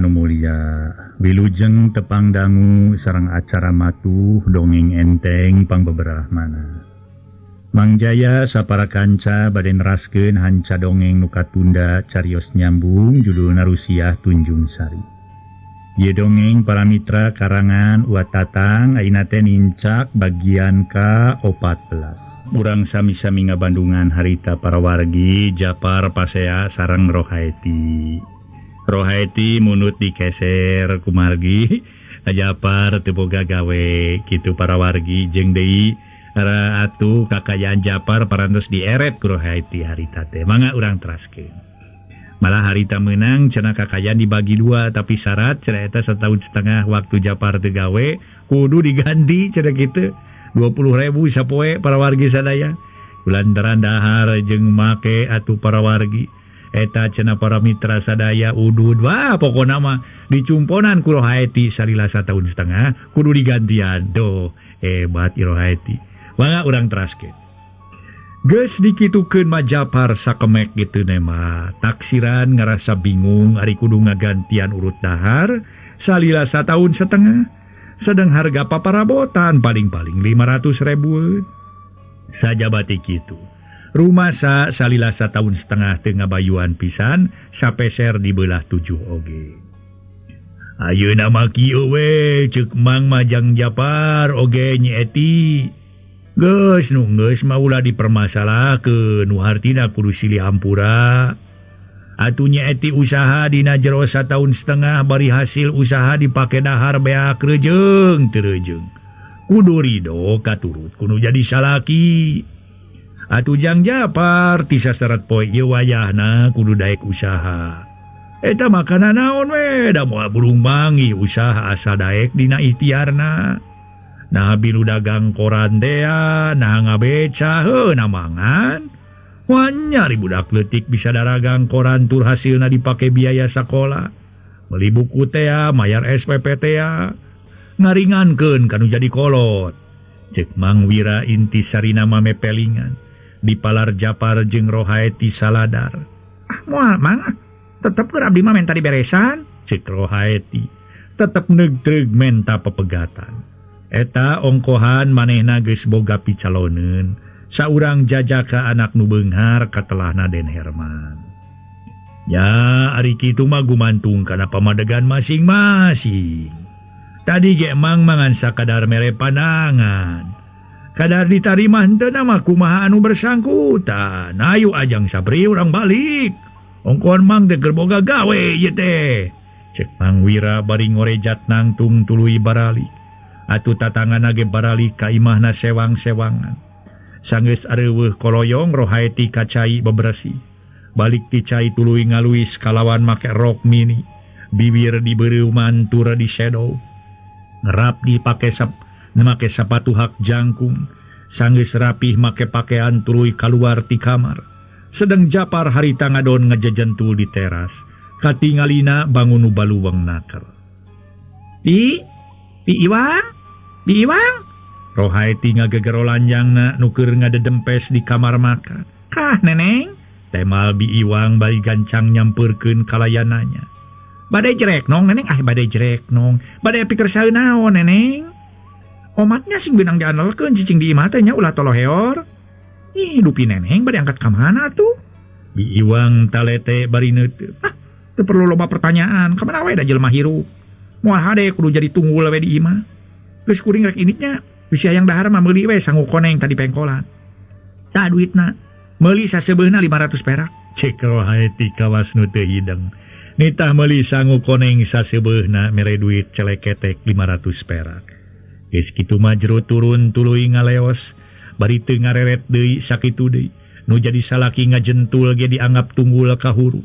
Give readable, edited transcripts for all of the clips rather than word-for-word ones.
anu mulia, wilujeng tepang dangu sareng acara matuh dongeng enteng pangbeberahmana. Mang Jaya sapara kanca bade neraskeun hanca dongeng nu katunda carios nyambung judulna Rusiah Tunjung Sari. Ieu dongeng para mitra karangan Wa Tatang ayeuna teh nincak bagian ka-14. Urang sami-sami ngabandungan harita para wargi Japar Pasea sareng Rohaeti. Rohaeti munut dikeser kumargi Japar teu boga gawe kitu para wargi jeung deui atuh kakayaan Japar parantos dieret ku Rohaeti harita teh. Mangga urang teraskeun. Malah harita menang cenah kakayaan dibagi dua tapi syarat cenah eta setahun setengah waktu Japar teu gawe kudu diganti cenah kitu. 20.000 sapoe para wargi sadaya. Kulantaran dahar jeung make atuh para wargi. Eta cenah para mitra sadaya udud wah pokona mah dicumponan ku Rohaeti salila satahun setengah kudu digantian. Duh hebat Rohaeti. Mangga urang teraskeun. Geus dikitukeun mah Japar sakemek kitu mah. Taksiran ngarasa bingung ari kudu ngagantian urut dahar salila satahun setengah. Sedang harga paparabotan paling-paling 500.000. Sajabati kitu. Rumasa salila satahun setengah teu ngabayuan pisan sapeser dibelah 7 oge. Ayeuna mah kieu we ceuk Mang Majang Japar oge Nyi Eti. Geus nu geus mah ulah dipermasalahkeun nu hartina kudu silih hampura. Atuh Nyi Eti usaha dina jero satahun setengah bari hasil usaha dipake dahar beak rejeung teu rejeung. Kudu rido katurut kudu jadi salaki. Atuh Jang Japar ti saseret poe ieu wayahna kudu daek usaha. Eta makanan naon we da moal burung manggih usaha asa daek dina ikhtiarna. Nah bilu dagang koran tea, nah ngabeca heuh namangan. Wanyari budak leutik bisa daragang koran tur hasilna dipake biaya sakola. Meuli buku tea, mayar SPP tea. Ngaringankeun kanu jadi kolot. Ceuk Mang Wira intisarina mah mepelingan. Dipalar Japar jeung Rohaeti saladar. Ah moal Mang, tetep keur abdi mah menta diberesan. Ceuk Rohaeti tetep neugtreug menta pepegatan. Eta ongkohan manehna geus boga picaloneun. Saurang jajaka anak nu beunghar katelahna Den Herman. Ya ari kitu mah gumantung kana pamadegan masing-masing. Tadi ge Mang mangan sakadar mere pandangan. Kadar ditarima henteu mah kumaha anu bersangkutan. Ayu ajang Sabri urang balik. Ongkohan Mang teh keur boga gawe ieu teh. Ceuk Mang Wira bari ngorejat nangtung tuluy baralik. Atuh tatangana ge baralik ka imahna sewang-sewangan. Sanggeus areuweuh koloyong Rohaeti ka cai bebersih. Balik ti cai tuluy ngaluis kalawan make rok mini. Bibir dibeureuman tur di shadow. Ngerap dipake make sapatu hak jangkung. Sanggeus rapih make pakaian tuluy kaluar ti kamar. Sedang Japar harita ngadon ngajejentul di teras. Katingalina bangun nu baluweng naker. Bi, Bi Iwang, Bi Iwang. Rohaeti ngagegero lanjangna nu keur ngadedempes di kamar makan. Kah neneng? Temal Bi Iwang bari gancang nyampeurkeun kalayananya. Badai jerek nong neneng, ah badai jerek nong. Badai pikir saeun naon neneng? Omatnya sing beunang diandelkeun cicing di imah teh nya ulah toloheor. Ih dupi neneng bade angkat ka mana atuh? Bi Iwang talete bari neuteut. Ah, teu perlu loba pertanyaan, ka mana we da jelema hirup. Moal hade kudu jadi tunggul we di imah. Geus kuring rek inditnya. Bisi hayang dahar mah meuli we sangu koneng tadi pengkolan. Tah duitna meuli saseubeuna 500 perak. Cek Rohaeti kawas nu teu hideng. Nitah meuli sangu koneng saseubeuna mere duit celeketek 500 perak. Geus kitu mah jero turun tuluy ngaleos bari teu ngareret deui sakitu deui. Nu jadi salaki ngajentul ge dianggap tunggul kahuru.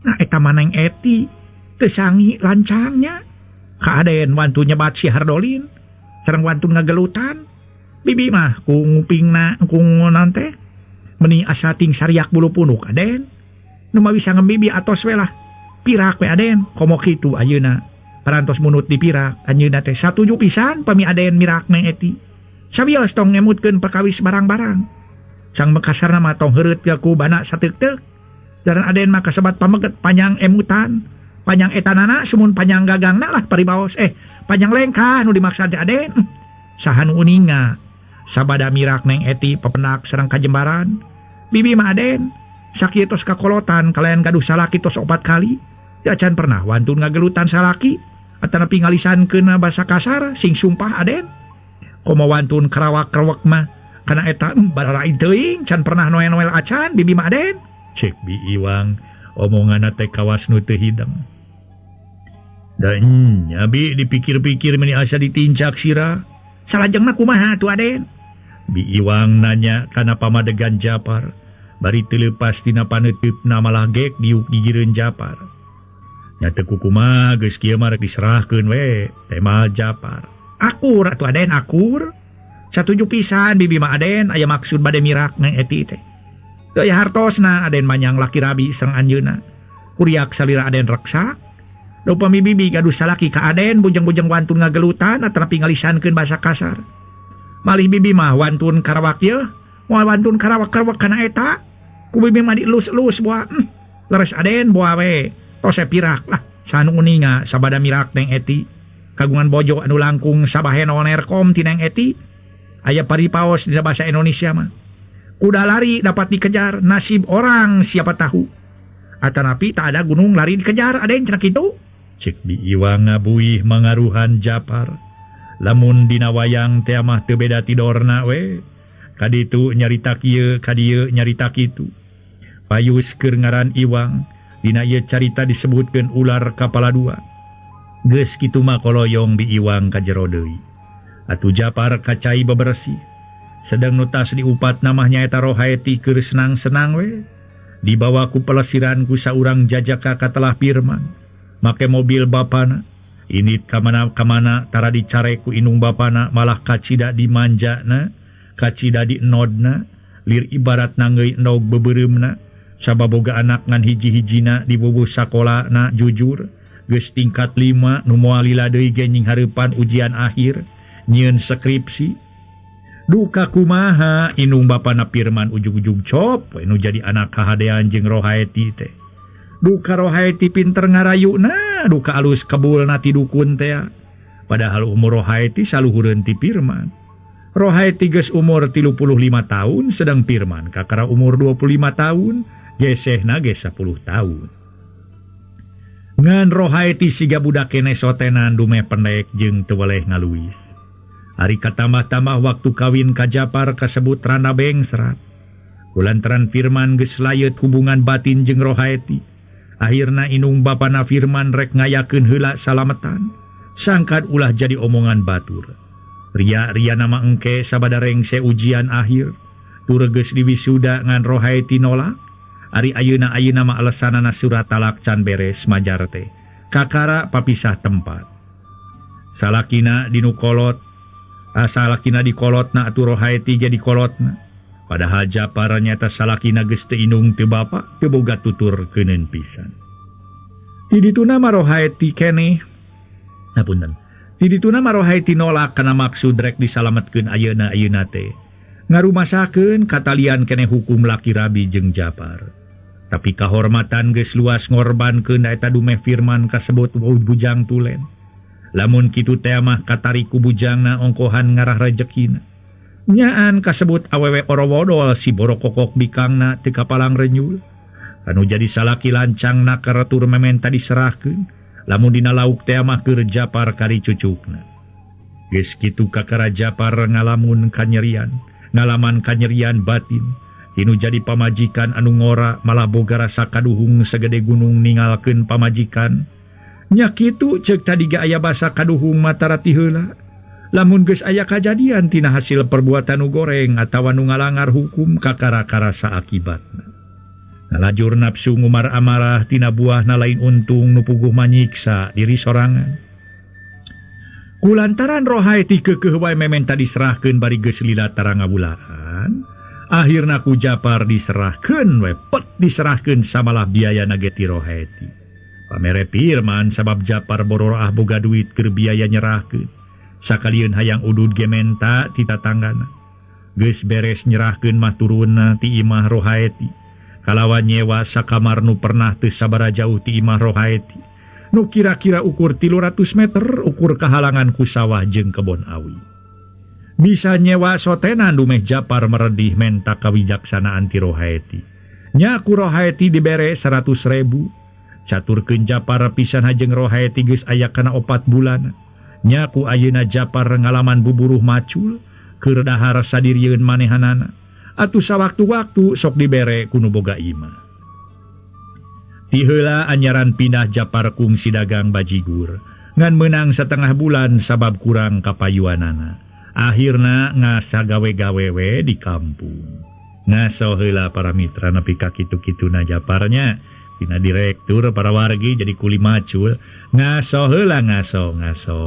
Nah eta maneng Eti teu sangi lancangnya. Kaaden wantu nyebat si Hardolin. Sareng wantun ngagelutan. Bibi mah ku ngupingna ku ngonan teh meni asa ting sariak bulu punuk aden. Nu mah bisa ngembibi atos we lah. Pirak we aden komo kitu ayeuna. Parantos munut di pirak anjeunna teh satuju pisan pami aden mirak neng Eti. Sawios tong ngemutkeun perkawis barang-barang. Sang mekasarna mah tong heureut ku bana sateukteuk. Jaran aden mah kasebat pameget panjang emutan. Panjang etanana sumun panjang gagangna lah paribaos panjang lengkah nu dimaksad teh Aden. Saha nu uninga sabada mirak Neng Eti pepenak sareng kajembaran. Bibi mah Aden sakieu tos kakolotan kalayan gaduh salaki tos 4 kali. Acan pernah wantun ngagelutan salaki atanapi ngalisankeun basa kasar sing sumpah Aden. Komo wantun kerawak-kerewek mah kana eta bararain teuing can pernah noel-noel acan bibi mah Aden. Cek Bi Iwang omonganna teh kawas nu teu hideng. Dan nya bi dipikir-pikir meni asa ditincak sirah. Salajengna kumaha atuh Aden? Bi Iwang nanya kana pamadegan Japar. Bari teu leupas tina paneuteup-na malah gek diuk gigireun Japar. Nya teu kukumaha geus kieu mah rek diserahkeun we tema Japar. Akur atuh Aden akur. Satuju pisan bibi mah Aden aya maksud bade mirak Neng Eti teh. Teu aya hartosna Aden manyang laki rabi sareng anjeunna. Kuriak salira Aden reksa. Upami bibi gaduh salaki ka Aden bujeng-bujeng wantun ngagelutan atanapi ngalisankeun basa kasar. Malih bibi mah wantun karawak yeuh, moal wantun karawak-karawak kana eta. Ku bibi mah dielus-elus boa. Leres Aden boa we. Tos pirak lah sanu uninga sabada mirak Neng Eti. Kagungan bojo anu langkung sabaheno nerkom ti Neng Eti. Aya paripaos dina bahasa Indonesia mah. Kuda lari dapat dikejar, nasib orang siapa tahu. Atanapi tak ada gunung lari dikejar Aden cenah kitu. Cek Bi Iwang ngabuih mangaruhan Japar. Lamun dina wayang teh mah teu beda tidorna we. Kaditu nyarita kieu, kadieu nyarita kitu. Payus keur ngaran Iwang, dina ieu carita disebutkeun ular kapala dua. Geus kitu mah koloyong Bi Iwang ka jero deui. Atuh Japar kacai bebersih. Sedang nu tas diupat namah nyaeta Rohaeti keur senang-senang we. Dibawa ku pelesiran ku saurang jajaka katelah Firman. Make mobil bapana init kamana-kamana tara dicare ku inung bapana malah kacida dimanjana kacida dienodna lir ibarat nangeui endog beubereumna sababoga anak ngan hiji-hijina dibubuh sakolana jujur geus tingkat 5 nu moal lila deui ge nying hareupan ujian akhir nyieun skripsi duka kumaha inung bapana Firman ujug-ujug cop we nu jadi anak kahadean jeung Rohaeti teh. Duka Rohaeti pinter ngarayuna, duka alus kebulna ti dukun teh. Padahal umur Rohaeti saluhureun ti Firman. Rohaeti geus umur 35 tahun, sedang Firman kakara umur 25 tahun, gesehna ge 10 tahun. Ngan Rohaeti siga budak keneh sotenan dumeh pendek jeung teu weleh ngaluis. Ari katambah-tambah waktu kawin ka Japar kasebut randa bengsrat. Kulantaran Firman geus layeut hubungan batin jeung Rohaeti. Akhirna inung bapana Firman rek ngayakeun heula salametan. Sangkan ulah jadi omongan batur. Ria-ria nama engke sabada rengse ujian akhir. Tur geus diwisuda ngan Rohaeti nolak. Ari ayeuna-ayeuna mah alesanana surat talak can beres majar teh. Kakara papisah tempat. Salakina dinu kolot, salakina dikolotna atuh Rohaeti jadi kolotna. Padahal Japar nyata salakina geus teu indung teu bapa teu boga tutur keuneun pisan. Ti dituna mah Rohaeti keneh. Hapunten. Ti dituna mah Rohaeti nolak kana maksud rek disalametkeun ayeuna-ayeuna teh. Ngarumasakeun katalian keneh hukum laki rabi jeung Japar. Tapi kahormatan geus luas ngorbankeun eta dumeh Firman kasebut bujang tulen. Lamun kitu teh mah katariku bujangna ongkohan ngarah rejekina. Nyaan kasebut awewe orowodol si borokokok bikangna teu kapalang renyul. Anu jadi salaki lancangna karetur mementa diserahkeun. Lamun dina lauk teh mah keur Japar kari cucukna. Geus kitu kakara Japar ngalamun kanyerian, ngalaman kanyerian batin. Tinu jadi pamajikan anu ngora malah boga rasa kaduhung segede gunung ningalkeun pamajikan. Nya kitu ceuk tadi ge aya basa kaduhung matara ti heula. Lamun geus aya kajadian tina hasil perbuatan nu goreng atawa nu ngalangar hukum kakara karasa akibatna. Nalajur nafsu ngumar amarah tina buahna lain untung nu puguh manyiksa diri sorangan. Kulantaran Rohaeti keukeuh wae mementa diserahkeun bari geus lila tara ngabulaan, akhirna ku Japar diserahkeun we pet diserahkeun samalah biayana ge ti Rohaeti. Pamere Firman sabab Japar bororoah boga duit keur biaya nyerahkeun. Sakalieun hayang udud ge menta ti tatanggana. Geus beres nyerahkeun mah turunna ti imah Rohaeti. Kalawan nyewa sakamar nu pernah teu sabaraha jauh ti imah Rohaeti. Nu kira-kira ukur 300 meter ukur kahalangan ku sawah jeung kebon awi. Bisa nyewa sotenan dumeh Japar meredih menta kawijaksanaan ti Rohaeti. Nya ku Rohaeti dibere 100.000. Caturkeun Japar pisan hajeng Rohaeti geus aya kana 4 bulan. Nya ku ayeuna Japar ngalaman buburuh macul keur dahar sadirieun manehanana. Atuh sawaktu-waktu sok dibere ku nu boga imah. Ti heula anyaran pindah Japar kungsi dagang bajigur. Ngan meunang setengah bulan sabab kurang kapayuanana. Akhirna ngasa gawe-gawe we di kampung. Ngaso heula para mitra nepi ka kitu-kituna Japarnya. Dina direktur para wargi jadi kuli macul. Ngaso heula ngaso ngaso.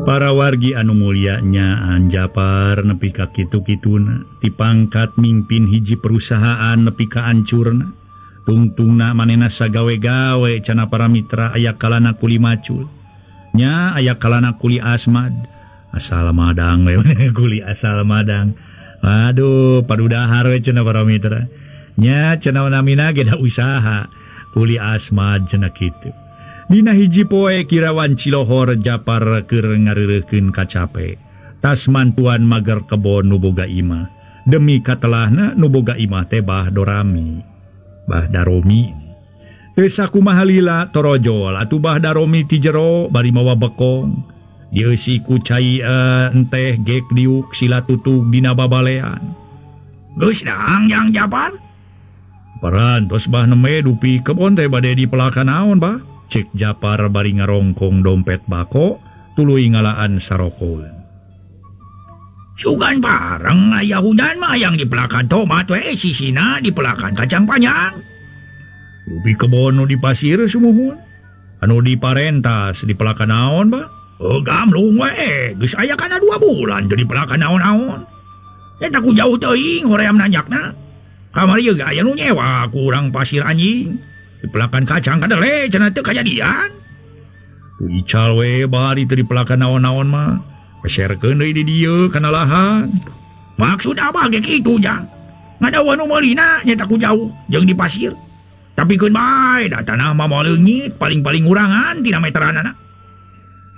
Para wargi anu mulia nyaan Japar nepi ka kitu-kituna dipangkat mimpin hiji perusahaan nepi ka ancurna. Tungtungna manehna sagawe-gawe cenah para mitra aya kalana kuli macul. Nya aya kalana kuli asmad. Asal madang we kuli asal madang. Aduh padudahar we cenah para mitra. Nya cenah namina ge da usaha kuli asmad cenah kitu. Dina hiji poe kirawan Cilohor Japar keur ngareureuhkeun kacape. Tas mantuan mager kebon nu boga imah. Demi katelahna nu boga imah teh Bah Dorami. Bah Daromi. Teu sakumaha lila torojol atuh Bah Daromi ti jero bari mawa bekong. Dieusi ku cai enteh gek diuk sila tutug dina babalean. Geus daang jang Japar. Parantos bah neme dupi kebon teh bade dipelakan naon bah? Cek Japar bari ngarongkong dompet bako tuluy ngalaan sarokol. Sugan bareng aya hujan mah yang dipelakan tomat we sisina dipelakan kacang panjang. Dupi kebon nu di pasir sumuhun. Anu diparentas dipelakan naon bah? Oh gamlung we geus aya kana 2 bulan jadi pelakan naon-naon. Eta ku jauh teuing hoream nanyakna. Kamari ge aya nu nyewa kurang pasir anjing. Dipelakan kacang kadele cenah teu kajadian. Tu ical we bari teu dipelakan naon-naon mah. Peserkeun deui di dieu kana lahan. Maksud abah ge kitu jang. Ngadawa nu meulina nya ku jauh jeung di pasir. Tapi keun bae da tanah mah moal leungit paling-paling ngurangan tina meteranana.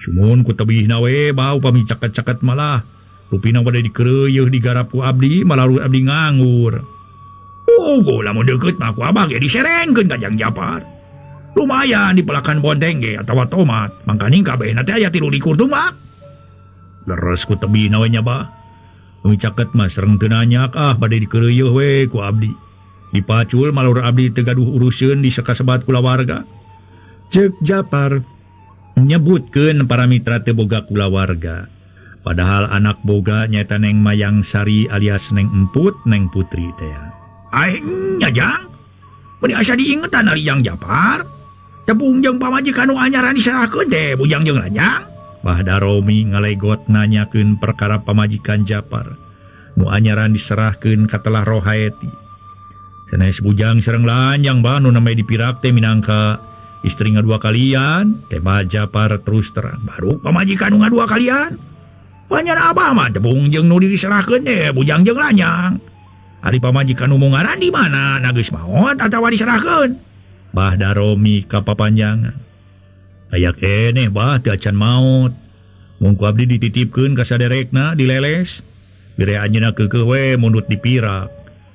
Sumun ku tebihna we bau pami caket-caket malah. Rupina bade dikeureuyeun digarap ku abdi malah abdi nganggur. Oh, lamun deukeut mah ku abah ge diserenkeun ka Jang Japar. Lumayan dipelakan bonteng ge atawa tomat, mangkaning kabehna teh aya 23 tumbak. Leres ku tebihna we nya bah. Nu caket mah sareng teu nanyak ah bade dikeureuyeun we ku abdi. Dipacul malur abdi teu gaduh uruseun di sakasebat kulawarga. Ceuk Japar nyebutkeun para mitra teu boga kulawarga. Padahal anak boga nyaeta Neng Mayang Sari alias Neng Emput, Neng Putri teh. Aing nya jang. Meuni asa diingetan ari Jang Japar. Tepung jeung pamajikan nu anyaran diserahkeun teh bujang jeung lanjang. Bah Daromi ngalegot nanyakeun perkara pamajikan Japar. Nu anyaran diserahkeun katelah Rohaeti. Sanes bujang sareng lanjang bah nu namanya dipirak teh minangka istri ngadua kalian. Teh Bah Japar terus terang. Baru pamajikan nu ngadua kalian. Banyak abah mah tepung jeung nu diserahkeun teh bujang jeung lanjang. Ari pamajikan nu ngaran di mana na geus maot atawa diserahkeun. Bah Daromi kapapanjangan. Aya keneh bah teu acan maot. Mung ku abdi dititipkeun ka saderekna dileles. Bire anjeunna keukeuh we mundut dipirak.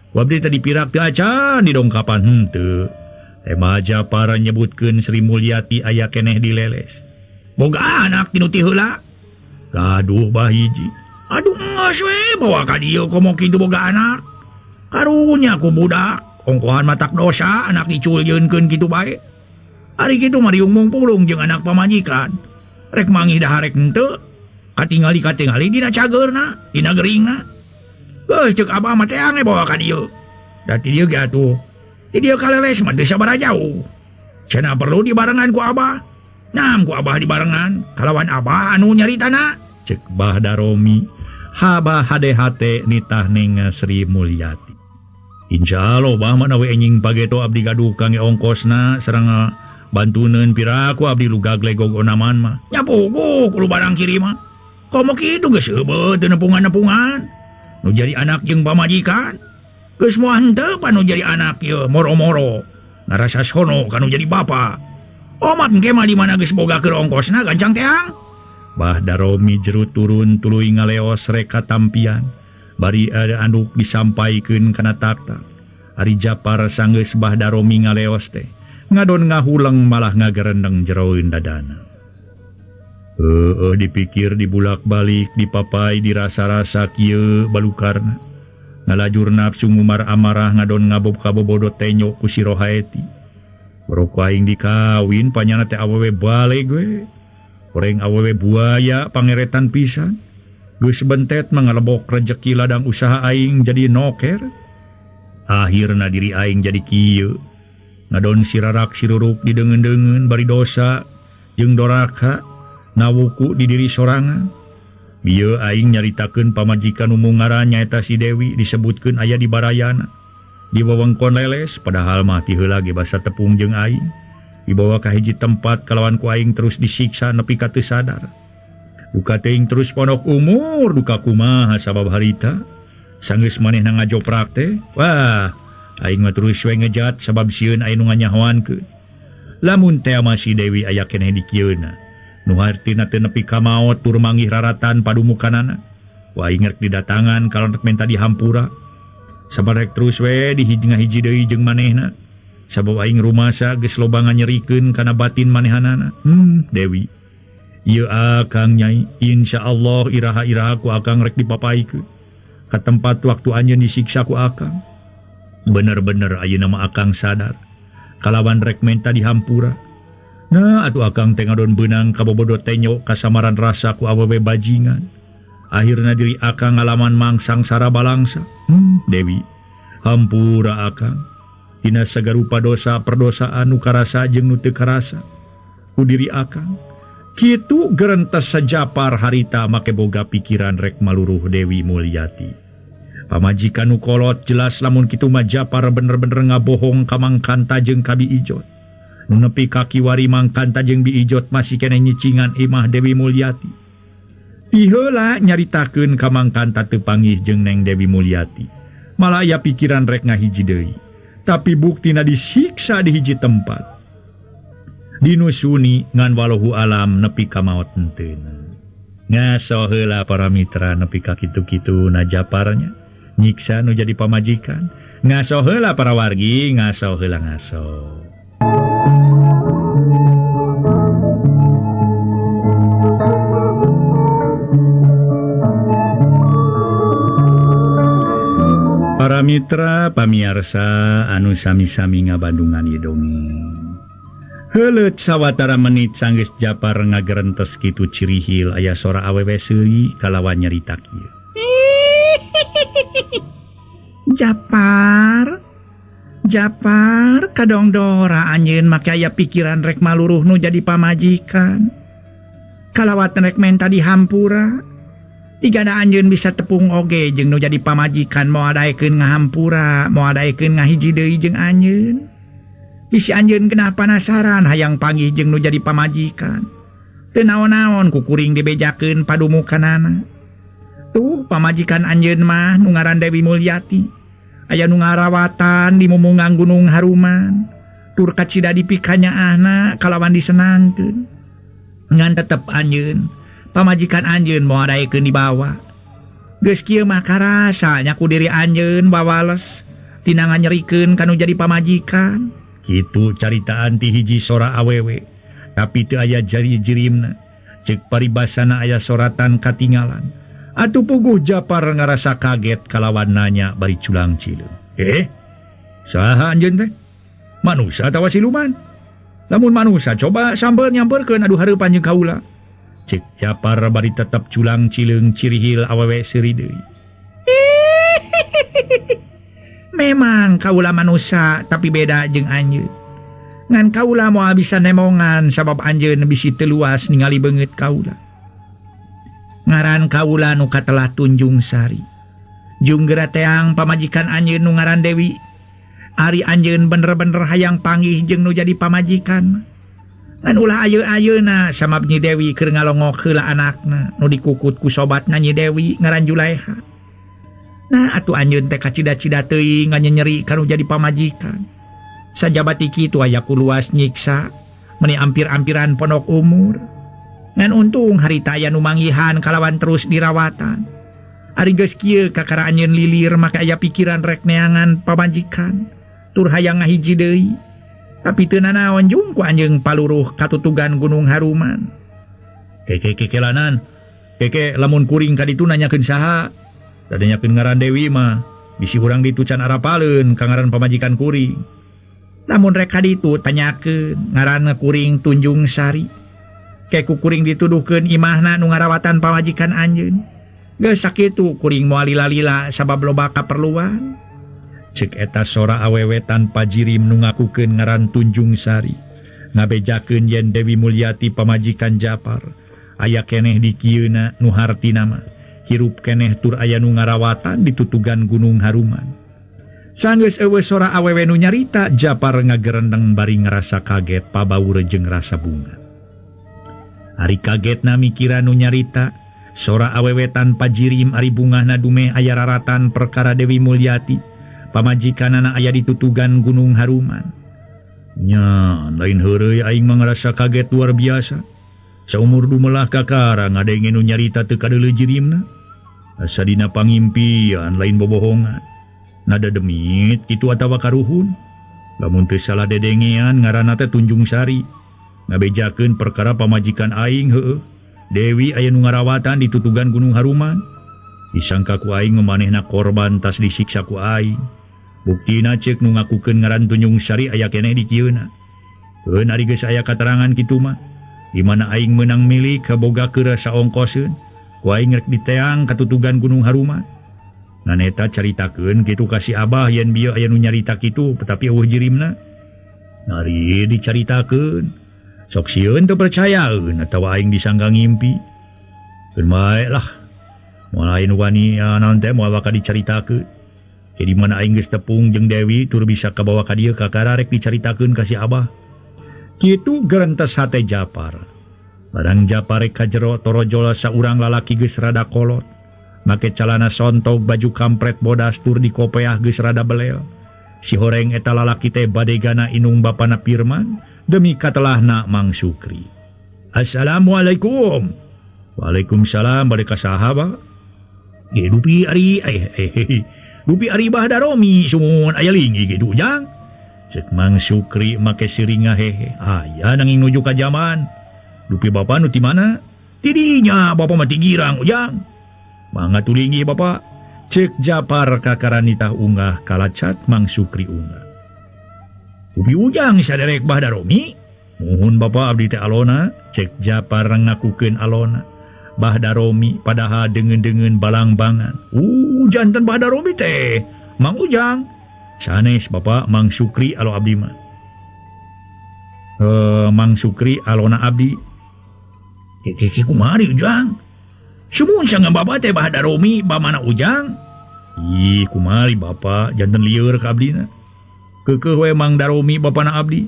Ku abdi teh dipirak teu acan didongkapan henteu. Teh Japar nyebutkeun Sri Mulyati aya keneh dileles. Boga anak tinu ti heula. Gaduh bah hiji. Aduh geus we bawa ka dieu komo kitu boga anak. Karunya ku budak, ongkohan matak dosa anak diculjeunkeun kitu bae. Ari kitu mah riung pulung jeung anak pamajikan. Rek mangih dahar rek henteu, katingali-katingali dina cageurna, dina geuringna. Geus ceuk abah mah teh aneh bawa ka dieu. Da ti dieu ge atuh. Ti dieu ka leles mah teu sabaraha jauh. Cenah perlu dibarengan ku abah. Nam ku abah dibarengan, kalawan abah anu nyaritana. Ceuk Bah Daromi, haba HDHT nitah Neng Sri Mulyati. Insya Allah bah mana we enjing pageto abdi gaduh kangge ongkosna sareng bantuneun piraku abdi lugag legog onaman mah. Nya puguh kudu barang kiri mah. Komo kitu geus heubeut teu nepungan-nepungan. Nu jadi anak jeung pamajikan. Geus moal henteu pan nu jadi anak ieu moro-moro. Ngarasa sono ka nu jadi bapa. Omat engke mah di mana geus boga keur ongkosna gancang teang. Bah Daromi jeru turun tuluy ngaleos reka tampian. Bari ada anduk disampaikeun kana takta. Ari Japar sanggeus Bah Daromi ngaleos teh. Ngadon ngahuleng malah ngagerendeng jeroeun dadana. Dipikir dibulak-balik dipapai dirasa-rasa kieu balukarna. Ngalajur nafsu ngumar amarah ngadon ngabob kabobodo tenyo ku si Rohaeti. Borok aing dikawin panyana teh awewe baleg we. Goreng awewe buaya pangeretan pisan. Geus bentet mangalebok rejeki ladang usaha aing jadi noker. Akhirna diri aing jadi kieu. Ngadon sirarak siruruk dideungeun-deungeun bari dosa jeung doraka nawuku di diri sorangan. Bieu aing nyaritakeun pamajikan umum ngaran nyaeta si Dewi disebutkeun aya di Barayana. Di wewengkon leles padahal mah ti heula ge basa tepung jeung aing. Dibawa ka hiji tempat kalawan ku aing terus disiksa nepi ka teu sadar. Duka teuing terus pondok umur duka kumaha sabab harita. Sanggeus manehna ngajoprak teh. Wah, aing mah terus we ngejat sabab sieun aya nu nganyahoankeun. Lamun teh mah si Dewi aya keneh di kieuna. Nu hartina teu nepi ka maot tur manggih raratan padumukanana. Wah, aing rek didatangan kalon rek menta dihampura. Sabarek terus we dihiji ngahiji deui jeung manehna. Sabab aing rumasa geus loba nganyerikeun kana batin manehanana. Dewi. Ieu akang nyai, insyaallah iraha-iraha ku akang rek dipapaikeun. Ka tempat waktu anjeun disiksa ku akang. Bener-bener ayeuna mah akang sadar. Kalawan rek menta dihampura. Nah, atuh akang teh ngadon beunang kabobodo tenyo kasamaran rasa ku awewe bajingan. Akhirna diri akang ngalaman mangsang sara balangsa. Dewi, hampura akang. Dina sagarupa dosa perdosaan nu karasa jeung nu teu karasa ku diri akang. Kitu gerentes sajapar harita make boga pikiran rek maluruh Dewi Mulyati. Pamajikan nu kolot jelas lamun kitu mah Japar bener-bener ngabohong ka Mang Kanta jeung ka Bi Ijot. Nu nepi ka kiwari Mang Kanta jeung Bi Ijot masih keneh nyicingan imah Dewi Mulyati. Iheula nyaritakeun ka Mang Kanta teu panggih jeung Neng Dewi Mulyati. Malah aya pikiran rek ngahiji deui. Tapi buktina disiksa di hiji tempat. Dinusuni ngan walahu alam nepi ka maot henteu. Ngaso heula para mitra nepi ka kitu-kitu na Japarnya nyiksa nu jadi pamajikan. Ngaso heula para wargi, ngaso heula ngaso. Para mitra pamiarsa anu sami-sami ngabandungan ieu dongeng. Heuleut sawatara menit sanggeus Japar ngagerentes kitu cirihil aya sora awewe seuri kalawan nyarita kieu. Japar, Japar kadongdora anjeun make aya pikiran rek maluruh nu jadi pamajikan. Kalawatan rek menta dihampura. Igana anjeun bisa tepung oge jeung nu jadi pamajikan moal daekeun ngahampura, moal daekeun ngahiji deui jeung anjeun. Bisi anjeun kena panasaran hayang panggih jeung nu jadi pamajikan. Teu naon-naon ku kuring dibejakeun padumukanana. Tuh pamajikan anjeun mah nu ngaran Dewi Mulyati. Aya nu ngarawatan di mumungang Gunung Haruman. Tur kacida dipikanyaahna kalawan disenangkeun. Ngan tetep anjeun pamajikan anjeun moal daekeun dibawa. Geus kieu mah karasa nya ku diri anjeun wawales tina nganyerikeun kanu jadi pamajikan. Kitu caritaan ti hiji sora awewe, tapi teu aya jari jirimna. Ceuk paribasana aya soratan katingalan. Atuh puguh Japar ngarasa kaget kalawan nanya bari culang cileung. Saha anjeun teh? Manusa atawa siluman? Lamun manusa coba sampeun nyamperkeun adu hareupan jeung kaula. Cek Japar bari tetep culang cileung cirihil awewe seuri deui. Memang kaula manusa tapi beda jeung anjeun. Ngan kaula moal bisa nemongan sabab anjeun bisi teu luas ningali beungeut kaula. Ngaran kaula nu katelah Tunjung Sari. Jung geura teang pamajikan anjeun nu ngaran Dewi. Ari anjeun bener-bener hayang panggih jeung nu jadi pamajikan. Ngan ulah ayeuna-ayeuna samab Nyi Dewi keur ngalongok heula anakna nu dikukut ku sobatna Nyi Dewi ngaran Juleha. Nah atuh anjeun teh kacida-cida teuing nganyenyeri kanu jadi pamajikan. Sajabati kitu aya ku luas nyiksa meni ampir-ampiran pondok umur. Ngan untung harita aya nu manggihan kalawan terus dirawatan. Ari geus kieu kakara anjeun lilir maka aya pikiran rek neangan pamajikan tur hayang ngahiji deui. Tapi teu nanaon jung ku anjeun paluruh katutugan Gunung Haruman. Keke kekelanan. Keke lamun kuring ka ditu nanyakeun saha? Da nanyakeun ngaran Dewi mah bisi urang ditu can arapaleun ka ngaran pamajikan kuring. Lamun rek ka ditu tanyakeun ngaranna kuring Tunjung Sari. Ke ku kuring dituduhkeun imahna nu ngarawatan pamajikan anjeun. Geus sakitu kuring moal lila-lila sabab loba kaperluan. Cek eta sora awewe tanpa jirim nu ngakukeun ngaran Tunjung Sari. Ngabejakeun yen Dewi Mulyati pamajikan Japar. Aya keneh di kieuna nu hartina mah. Hirup keneh tur aya nu ngarawatan ditutugan Gunung Haruman. Sanggeus eueuh sora awewe nu nyarita, Japar ngagerendeng bari ngarasa kaget pabaur jeung rasa bunga. Ari kagetna mikiran nu nyarita, sora awewe tanpa jirim ari bungahna dumeh aya raratan perkara Dewi Mulyati. Pamajikanana aya ditutugan Gunung Haruman. Nya, lain heureuy aing mah ngarasa kaget luar biasa. Saumur dumelah kakara ngadenge nu nyarita teu kadeuleu jirimna. Asa dina pangimpian lain bobohongan. Nada demit kitu atawa karuhun. Lamun teu salah dedengean ngaranna teh Tunjung Sari. Ngabejakeun perkara pamajikan aing heueuh. Dewi aya nu ngarawatan ditutugan Gunung Haruman. Disangka ku aing manehna korban tas disiksa ku aing. Buktina ceuk nu ngakukeun ngaran Tunjung Sari aya keneh di kieuna. Keun ari geus aya katerangan kitu mah. Di mana aing meunang milik kaboga keur saongkoseun. Ku aing rek diteang katutugan Gunung Haruman. Ngan eta caritakeun kitu ka si Abah yen bieu aya nu nyarita kitu tetapi eueuh jirimna. Nari dicaritakeun. Sok sieun teu percayaeun atawa aing disangka ngimpi. Keun bae lah. Moal lain wani naon teh moal bakal dicaritakeun. Jadi mana aing geus tepung jeung Dewi tur bisa kabawa ka dieu kakara rek dicaritakeun ka si Abah. Kitu gerentes hate Japar. Barang Japar rek ka jero torojol saurang lalaki geus rada kolot. Make calana sontog baju kampret bodas tur dikopeah geus rada belel. Si horeng eta lalaki teh badegana inung bapana Pirman demi katelahna Mang Sukri. Assalamualaikum. Waalaikumsalam bade ka saha ba? Ge dupi ari dupi ari Bah Daromi sumun aya linggih ge Ujang. Cek Mang Sukri make siringa hehe. Aya nanging nuju ka jaman. Dupi bapa nu ti mana? Tidinya bapa mah ti girang Ujang. Mangga tulingi bapa. Cek Japar kakaranitah unggah kalacat Mang Sukri unggah. Dupi Ujang saderek Bah Daromi? Muhun bapa abdi teh alona. Cek Japar ngakukeun alona. Bah Daromi padahal dengen-dengen balangbangan. Jantan Bah Daromi teh Mang Ujang. Sanes bapak Mang Sukri alo abdi mah. Mang Sukri alona abdi. Keke kumari Ujang. Sumun sangan bapak teh Bah Daromi bamana Ujang. Ih kumari bapak jantan lieur ka abdina. Keukeuh we Mang Daromi bapana abdi.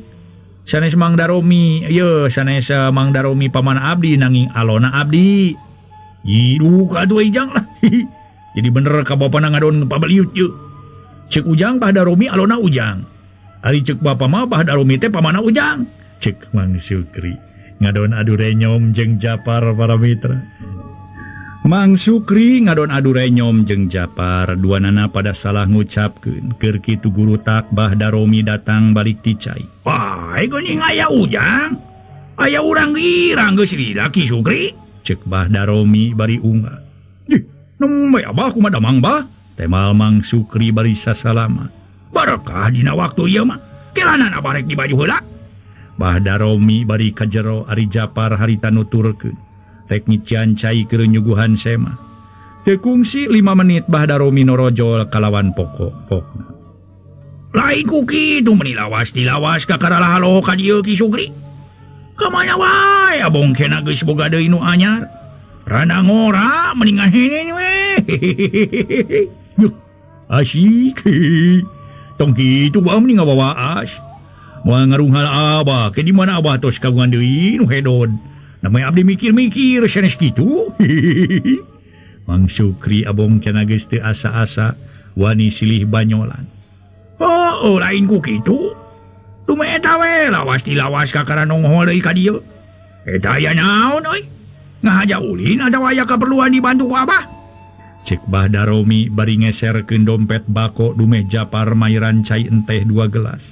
Sanes Mang Daromi, ye sanes Mang Daromi pamana abdi nanging alona abdi. Ih duka atuh Ujang lah. Jadi bener ka bapana ngadon pabaliut ye. Cek Ujang Bah Daromi alona Ujang. Ari cek bapa mah Bah Daromi teh pamana Ujang. Cek Mang Sukri ngadon adu renyom jeung Japar para mitra. Mang Sukri ngadon adu renyom jeung Japar duanana pada salah ngucapkeun keur kitu guru tak Bah Daromi datang balik ti cai. Bae geuning aya Ujang. Aya urang girang geus lila Ki Sukri. Cek Bah Daromi bari unggah. Dih, nembe abah kumaha damang bah? Temal Mang Sukri bari sasalama. Barakah dina waktu ieu mah. Kelanan abah rek dibaju heula. Bah Daromi bari ka jero ari Japar harita nuturkeun. Rek ngician cai keur nyuguhan sema. Teu kungsi 5 menit Bah Daromi norojol kalawan pokok-pokna. Lain ku kitu meni lawas dilawas kakara halo ka dieu Ki Sukri. Kamana wae abong kena geus boga deui nu anyar. Rada ngora meni ngahenen we. Yuh, asyik. Tong kitu bae meni ngawawaas. Moal ngarunghal abah ke di mana abah tos kagungan deui nu hedon. Namanya abdi mikir-mikir sanes kitu. Mang Sukri abong cenah geus teu asa-asa wani silih banyolan. Oh, lain ku kitu. Dume eta we lawas dilawas kakara nongol deui ka dieu. Eta aya naon euy? Ngahaja ulin atawa aya kaperluan dibantu ku abah? Cek Bah Daromi bari ngeserkeun dompet bako dumeh Japar mairan cai enteh 2 gelas.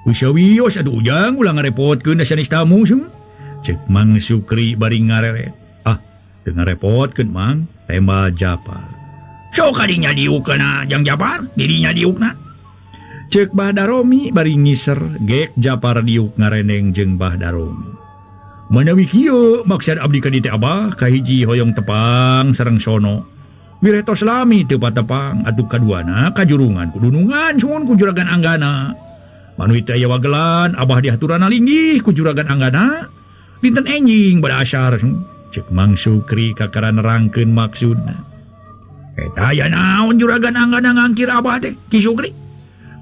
Usia wios atuh ujang ulah ngarepotkeun sanes tamu sung. Cek Mang Sukri bari ngareret. Ah, teu ngarepotkeun Mang, tembal Japar. Sok kadinya diukna jang Japar, dirinya diukna. Cek Bah Daromi bari ngiser, gek Japar diuk ngareneng jeung Bah Daromi. Manawi kieu maksud abdi ka dieu teh abah kahiji hoyong tepang sareng sono. Wireh tos lami teu patepang atuh kaduana kajurungan kudunungan suhun ku juragan Anggana. Manuit teh aya wagelan abah dihaturana linggih ku juragan Anggana. Dinten enjing bada asar cek Mang Sukri kakara nerangkeun maksudna. Eta aya naon juragan Anggana ngangkir abah teh Ki Sukri?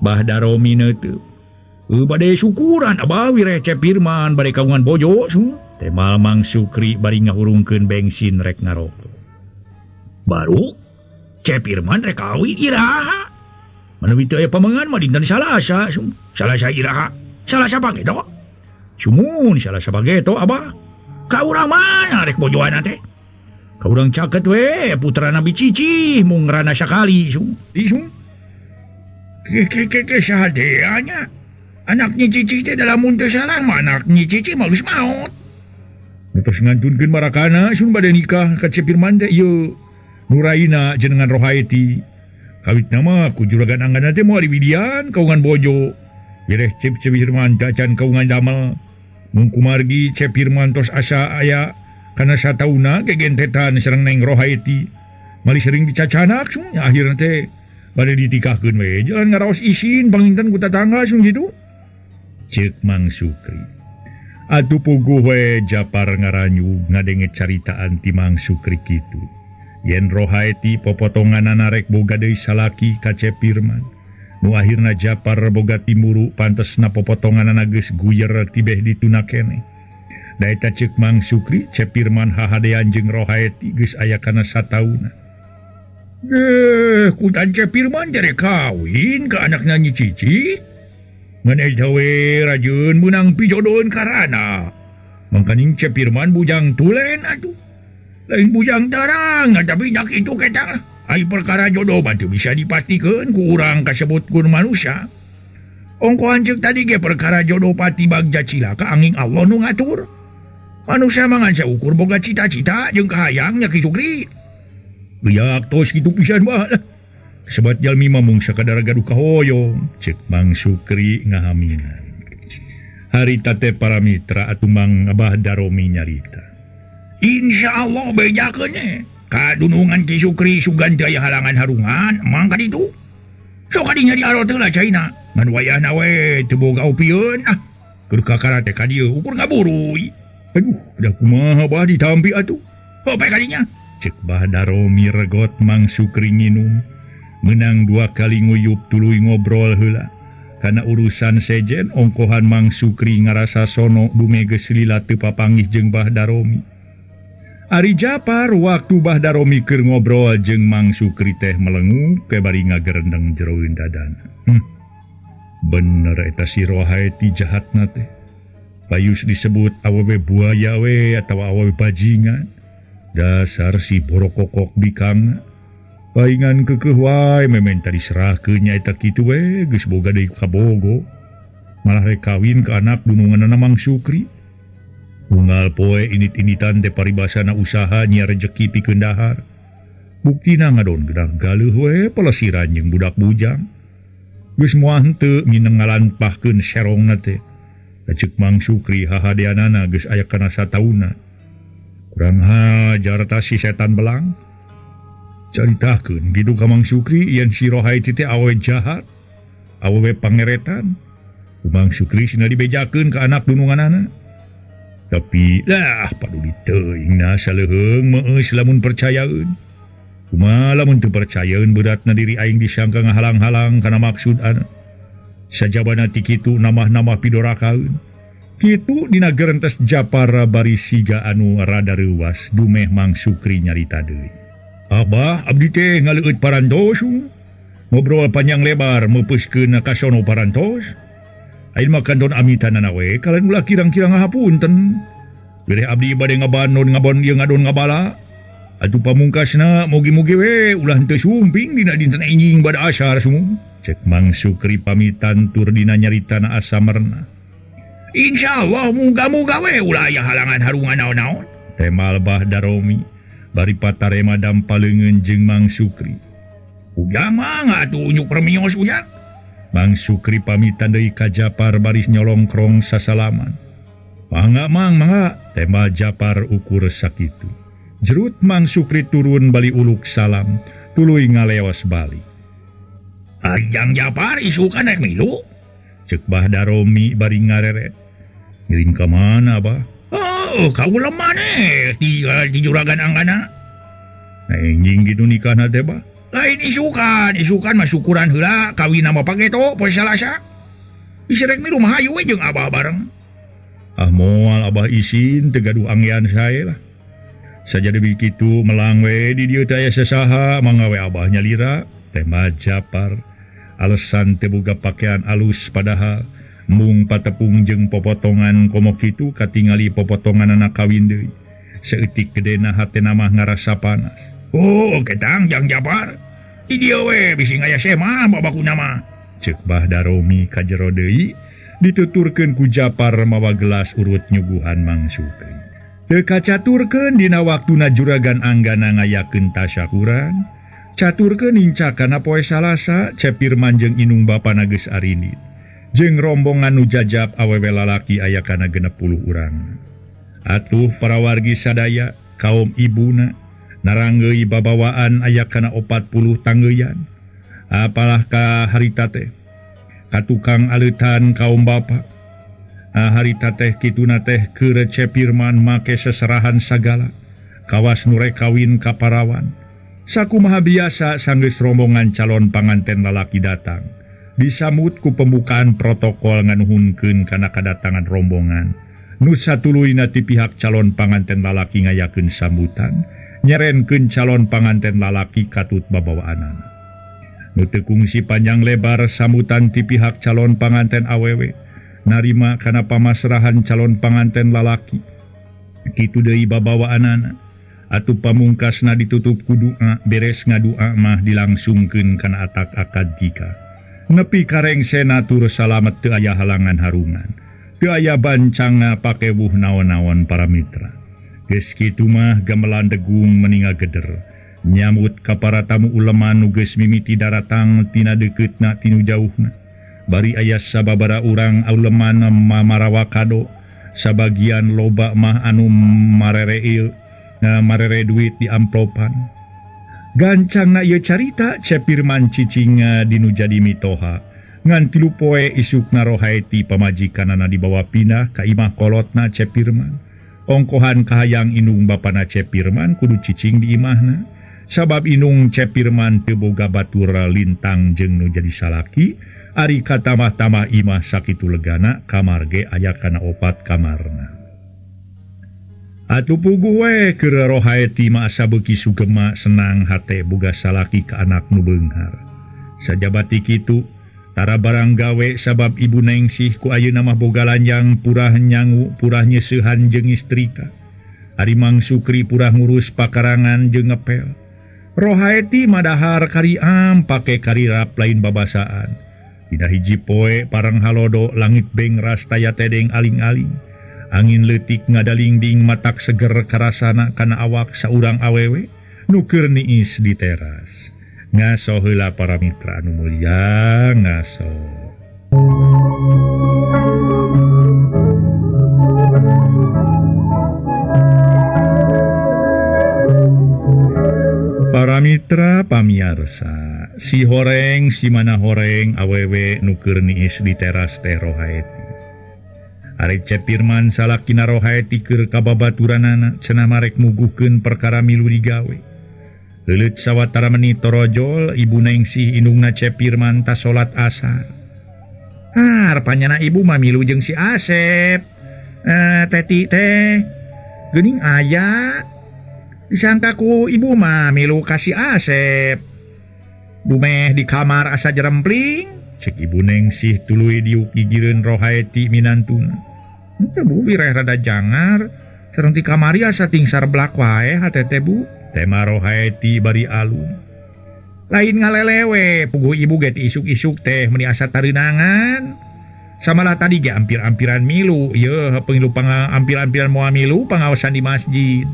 Bah Daromi neuteub. Bade syukuran abah wireh Cep Firman bade kagungan bojo su. Temal Mang Sukri bari ngahurungkeun bensin rek ngarokok. Baru Cep Firman rek kawin iraha. Manawi teu aya pamengan mah dinten Salasa su. Salasa iraha. Salasa pageto. Sumun Salasa pageto abah. Ka urang mana rek bojoana teh? Ka urang caket we putra Nabi Cicih mung rana sakali su. Di su. Ke sahadeanya. Anaknya Cici teh dalam mun teu salah mah anaknya Cici mah geus maot. Terus ngantunkeun marakana sun bade nikah ka Cep Firman teh ieu Nuraina jenengan Rohaeti. Kawitna mah ku juragan Anggana teh moal diwidian kaungan bojo. Wireh Cep Firman tacan kaungan damel. Mung kumargi Cep Firman tos asa aya kana satauna gegentetan sareng Neng Rohaeti. Mali sering dicacanak sun akhirna teh bade ditikahkeun we jalan ngaraos isin panginten ku tatangga sun kitu. Cek Mang Sukri. Atuh puguh we Japar ngaranyu ngadenge caritaan ti Mang Sukri kitu. Yen Rohaeti popotonganana rek boga deui salaki ka Cep Firman. Nu akhirna Japar boga timuru pantesna popotonganana geus guyer tibeh dituna keneh. Da eta ceuk Mang Sukri Cep Firman hahadean jeung Rohaeti geus aya kana satauna. Kutan Cep Firman jare kawin ka anakna Nyi Cici. Ngan eta we rajeun meunang pijodoheun karana. Mangkaning Cep Firman bujang tulen atuh. Lain bujang tarang tapi dak itu kita. Ai perkara jodoh mah teu bisa dipastikeun ku urang kasebut ku manusia. Ongkohan ceuk tadi ge perkara jodoh pati bagja cilaka angin Allah nu ngatur. Manusia mah ngan saukur boga cita-cita jeung kahayang nya Ki Sukri. Liak tos kitu pisan mah lah. Sebat jalmi mah mung sakadar gaduh kahoyong, cek Mang Sukri ngahaminan. Harita teh para mitra atuh Mang Abah Daromi nyarita. Insya Allah bejakeun nya. Kadunungan Ki Sukri sugan teu aya halangan harungan, mang ka ditu. Sok kadinya diarot heula caina. Ngan wayahna we teu boga opieun ah. Keur kakara teh ka dieu ukur ngaburuy. Aduh, da kumaha bah ditampi atuh. Hope kadinya. Cek Bah Daromi regot Mang Sukri nginum. Menang 2 kali nguyup tuluy ngobrol heula. Kana urusan sejen ongkohan Mang Sukri ngarasa sono dume geus lila teu papanggih jeung Bah Daromi. Ari Japar waktu Bah Daromi keur ngobrol jeung Mang Sukri teh melengu ke bari ngagerendeng jeroeun dadana. Bener eta si Rohaeti jahatna teh. Payus disebut awewe buaya we atawa awewe bajingan. Dasar si borokokok bikang. Paingan kekeuh wae mementa diserahkeun nya eta kitu we geus boga deui kabogo. Malah rek kawin ka anak dununganna Mang Sukri. Unggal poe init-initan teh paribasana usaha nyiar rejeki pikeun dahar. Buktina ngadon gedah galeuh we pelesiran jeung budak bujang. Geus moal henteu ngineng ngalanpahkeun serongna teh. Ceuk Mang Sukri hahadeanana geus aya kana satauna. Kurang hajar ta si setan belang. Caritakeun kitu ka Mang Sukri yen si Rohaeti teh awewe jahat, awewe pangeretan. Ku Mang Sukri sina dibejakeun ka anak dununganana. Tapi lah paduli teuing na saleuheung meueus lamun percayaeun. Kumaha lamun teu percayaeun beratna diri aing disangka ngahalang-halang kana maksud anak. Sajabana ti kitu namah-namah pidorakaeun. Kitu dina gerentes Japar bari siga anu rada reuwas dumeh Mang Sukri nyarita deui. Abah abdi teh ngaleueut parantos. Ngobrol panjang lebar meupeuskeun ka sono parantos. Ayeuna mah kanton amitanana we kalian ulah kirang-kirang ngahapunten. Bilih abdi bade ngabanon ngabon ieu ngadon ngabala. Atuh pamungkasna mugi-mugi we ulah henteu sumping dina dinten enjing bada asar sumung. Cek Mang Sukri pamitan tur dina nyaritana asamerna. Insyaallah muga-muga we ulah aya halangan harungan naon-naon. Temal Bah Daromi bari patarema dampaleungeun jeung Mang Sukri. Ujang mah atuh unjuk permios ujang. Mang Sukri pamitan deui ka Japar baris nyolongkrong sasalaman. Mangga Mang, mangga, tema Japar ukur sakitu. Jerut Mang Sukri turun bali uluk salam, tuluy ngaleos balik. Ajang Japar isukan rek milu. Cek Bah Daromi bari ngareret. Ngiring ka mana, Bah? Oh, kaula maneh ti juragan Anggana. Nah, enjing gitu nikahna teh, Bah. Lain isukan, isukan mah syukuran heula, kawin mah pageto poe Salasa. Bisi rek milu mah hayu we jeung Abah bareng. Ah moal Abah isin teu gaduh anggean sae lah. Sajadi kitu melang we di dieu teh aya sasaha mangga we Abah nyalira, tema Japar. Alasan teu boga pakaian alus padahal mung patepung jeung popotongan komo kitu katingali popotonganana kawin deui. Saeutik gedena hatena mah ngarasa panas. Oh, ketang jang Japar. Di dieu we bisi ngaya semah babakuna mah. Ceuk Bah Daromi ka jero deui dituturkeun ku Japar mawa gelas urut nyuguhan Mang Sukri. Teu kacaturkeun dina waktuna juragan Anggana ngayakeun tasyakuran. Caturkeun nincakana poe Salasa Cepirman jeung inung bapana geus arindit. Jeung rombongan nu jajab awewe lalaki aya kana 60 urang. Atuh para wargi sadaya kaum ibuna naranggeuy babawaan aya kana 40 tanggeuyan. Apalah ka harita teh ka tukang aleutan kaum bapa. Harita teh kituna teh keur Cepirman make seserahan sagala kawas nu rek kawin ka parawan. Sakumaha biasa sanggeus rombongan calon panganten lalaki datang. Disambut ku pembukaan protokol nganuhunkeun kana kadatangan rombongan. Nu satuluyna ti pihak calon panganten lalaki ngayakeun sambutan, nyerenkeun calon panganten lalaki katut babawaanana. Nu teu kungsi panjang lebar sambutan ti pihak calon panganten awewe, narima kana pamasrahan calon panganten lalaki. Kitu deui babawaanana. Atuh pamungkasna ditutup ku doa, beres ngadua mah dilangsungkeun kana atak akad nikah. Nepi karengsena tur salamet teu aya halangan harungan. Teu aya bancangna pakewuh naon-naon para mitra. Geus kitu mah gamelan degung meninga geder. Nyamut ka para tamu uleman nu geus mimiti daratang tina deukeutna tinu jauhna. Bari aya sababara urang uleman mamarawa kado, sabagian loba mah anu marere ieu. Nah, marere duit di amplopan. Gancangna ieu carita Cepirman cicing dinu jadi mitoha. Ngan 3 poe isukna Rohaeti pamajikanana dibawa pindah ka imah kolotna Cepirman. Ongkohan kahayang indung bapana Cepirman kudu cicing di imahna. Sabab indung Cepirman teu boga batur lintang jeung nu jadi salaki, ari katamah-tamah imah sakitu legana kamar ge aya kana 4 kamarna. Atuh puguh we keur Rohaeti mah asa beuki sugema senang hate boga salaki ka anak nu beunghar. Sajabati kitu tara barang gawe sabab ibu Nengsih ku ayeuna mah boga lanjang purah nyangu purah nyeusehan jeung istrika. Ari Mang Sukri purah ngurus pakarangan jeung ngepel. Rohaeti madahar kariam pake karirap lain babasaan. Dina hiji poe parang halodo langit bengras taya tedeng aling-aling. Angin leutik ngadalingding matak seger karasana kana awak saurang awewe nu keur niis di teras. Ngaso heula para mitra anu mulia, ngaso. Para mitra pamiarsa, si horeng si mana horeng awewe nu keur niis di teras teh Rohaeti. Ari Cepirman salakina Rohaeti keur kababaturanana cenah marek muguhkeun perkara milu digawe. Leuleut sawatara menit torojol ibu Nengsih indungna Cepirman tas salat asar. Harapannya ibu mah milu jeung si Asep. Teti teh geuning aya disangka ku ibu mah milu ka si Asep. Dumeh di kamar asa jerempling, cek Ibu Nengsih tuluy diuk gigireun Rohaeti minantuna. Henteu Bu wireh rada jangar, sareng ti kamari asa tingsar blak wae hate teh Bu. Tema Rohaeti bari alum. Lain ngalelewe, puguh ibu ge ti isuk-isuk teh meuni asa tareunangan. Samalah tadi ge ampir-ampiran milu, yeuh pengilu ampir-ampiran moal milu pangaosan di masjid.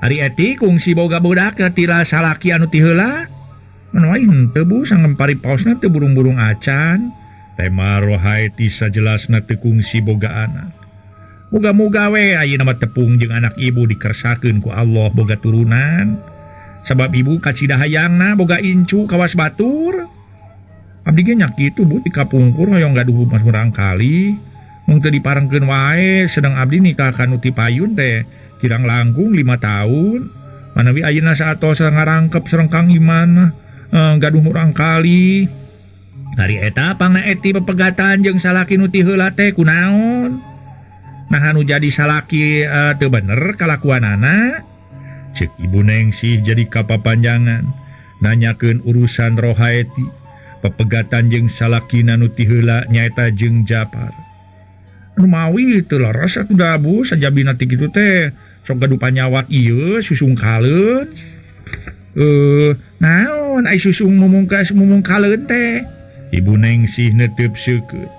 Ari eti kungsi boga budak tila salaki anu ti heula. Manawi henteu Bu sangem paripaosna teu burung-burung acan. Tema Rohaeti sajelasna teu kungsi boga anak. Muga-muga we ayeuna mah tepung jeung anak ibu dikersakeun ku Allah boga turunan. Sabab ibu kacida hayangna boga incu kawas batur. Abdi ge nya kitu Bu di kapungkur hoyong gaduh mas murang kali. Mung teu diparengkeun wae sedang abdi nikah ka nu ti payun teh kirang langkung 5 tahun. Manawi ayeuna saatos ngarangkep sareng Kang Iman gaduh murang kali. Ari eta pangna eti pepegatan jeung salaki nu ti heula teh kunaon? Nah anu jadi salaki teu bener kalakuanana. Cek Ibu Nengsih jadi kapapanjangan nanyakeun urusan Rohaeti pepegatan jeung salakina nu ti heula nyaeta jeung Japar. Anu mawi teu leres atuh da Bu sajabina ti kitu teh sok gaduh panyawat ieu susung kaleun. Naon ai susung mumungkas mumung kaleun teh? Ibu Nengsih neteup seukeut.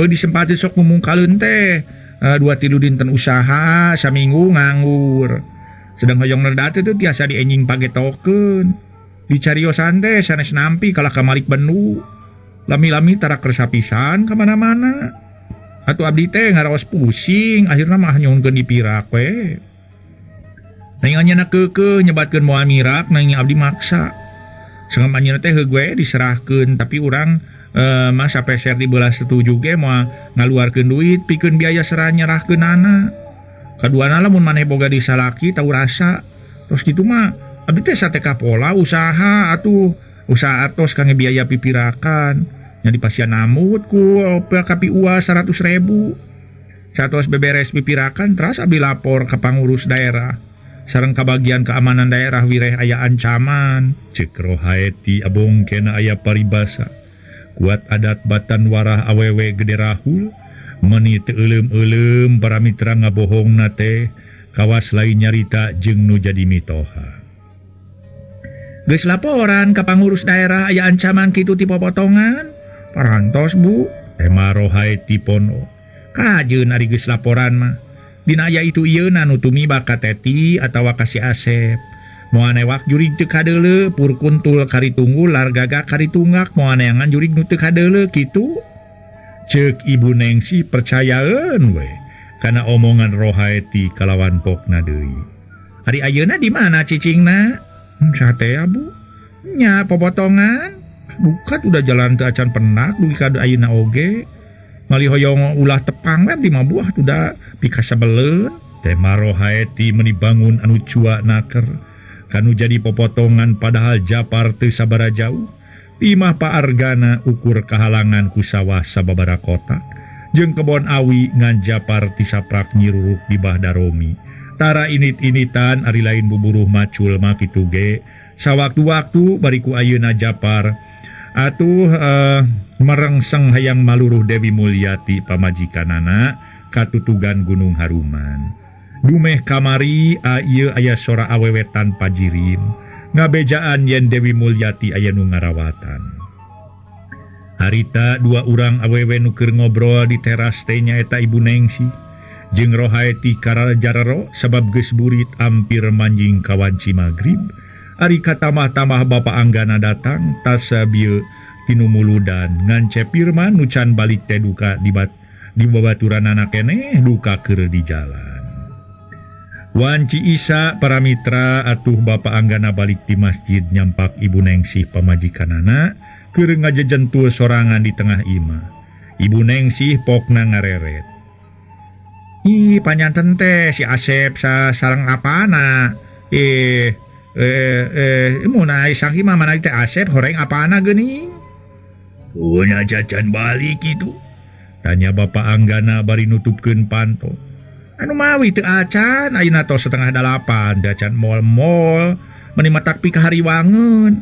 Disempati sok mumung kaleun teh 2-3 dinten usaha saminggu nganggur. Sedang hoyong nerda teh tiasa dienying pagetokeun. Dicariosan teh sanes nampi kalah kamalik benu. Lami-lami tara kersa pisan ka mana-mana. Atuh abdi teh ngaraos pusing, akhirna mah nyuhunkeun dipirak we. Nang anjeunna keukeuh nyebatkeun moal mirak, nang abdi maksa. Sangem anjeunna teh heug we diserahkeun, tapi urang mah sapeser dibelah setuju ge moal ngaluarkeun duit pikeun biaya serah nyerahkeunana. Kaduana lamun maneh boga disalaki tau rasa. Terus kitu mah abdi teh sateka pola usaha atuh usaha atos kangge biaya pipirakan. Nya dipasian namut ku KPUA 100.000. Satos beberes pipirakan teras abdi lapor ke pangurus daerah. Sareng kabagian keamanan daerah wireh aya ancaman. Cek Rohaeti abong kena aya paribasa. Kuat adat batan warah awewe gede rahul. Meni teu euleum-euleum para mitra ngabohongna teh kawas lain nyarita jeung nu jadi mitoha. Geus laporan ka pangurus daerah aya ancaman kitu ti popotongan. Parantos Bu, tema Rohaeti pono. Kajeun ari geus laporan mah. Dina aya itu ieuna nu tumiba ka Teti atawa ka si Asep. Moal newak jurig teu kadeuleu, pur kuntul kari tunggul largaga kari tunggak moal neangan jurig nu teu kadeuleu kitu. Cek Ibu Nengsih percayaeun we kana omongan Rohaeti kalawan pokna deui. Ari ayeuna di mana cicingna? Satea Bu. Nya popotongan. Bukat udah jalan teu acan penak dugi ka ayeuna oge. Mali hoyong ulah tepang we abdi mah buah udah pikasabeleun. Tema Rohaeti meuni bangun anu cua naker kanu jadi popotongan padahal Japar teu sabara jauh. Imah Pak Argana ukur kahalangan ku sawah sababara kotak jeung kebon awi ngan Japar tisaprak nyiruruk di Bah Daromi. Tara init-initan ari lain buburuh macul mah kitu ge. Sawaktu-waktu bariku ayeuna Japar atuh merengseng hayang maluruh Dewi Mulyati pamajikanana katutugan Gunung Haruman. Dumeh kamari ieu aya sora awewe tanpa jirim. Ngabejaan yen Dewi Mulyati aya nu ngarawatan. Harita dua urang awewe nu keur ngobrol di teras teh nyaeta Ibu Nengsih jeung Rohaeti kararjararo sabab geus burit ampir manjing ka wanci magrib. Ari katamah-tamah Bapak Anggana datang tasa bieu tinumuludan ngan Cepirman nu can balik teh duka di babaturanana keneh duka keur di jalan. Wanci Isa para mitra atuh Bapak Anggana balik di masjid nyampak Ibu Nengsih pamajikanana keur ngajejentul sorangan di tengah imah. Ibu Nengsih pokna ngareret. Ih panyanten teh si Asep sareng apana? Mun ai sangki mah mana teh Asep horeng apana geuning? Una jajan balik itu. Tanya Bapak Anggana bari nutupkeun panto. Anu mawi teu acan ayeuna tos 7:30 jajan mol-mol meni matak pikahariwangeun.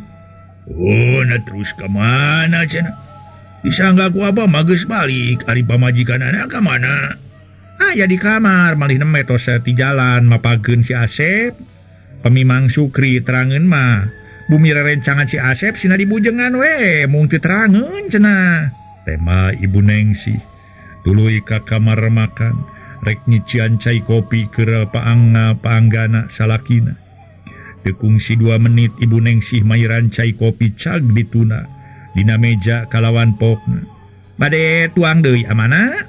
Oh, nah terus ka mana cenah? Disangga ku abah mah geus balik, ari pamajikanana ka mana? Aya di kamar malih neme tos ti jalan mapageun si Asep. Pemimang Sukri terangeun mah bumi rerencangan si Asep sina dibujengan we mung teu terangeun cenah. Tema Ibu Nengsih tuluy ka kamar makan rek nyician cai kopi keur paanggana salakina. Teu kungsi 2 menit Ibu Nengsih mayiran cai kopi cag dituna dina meja kalawan pokna. Bade tuang deui amana?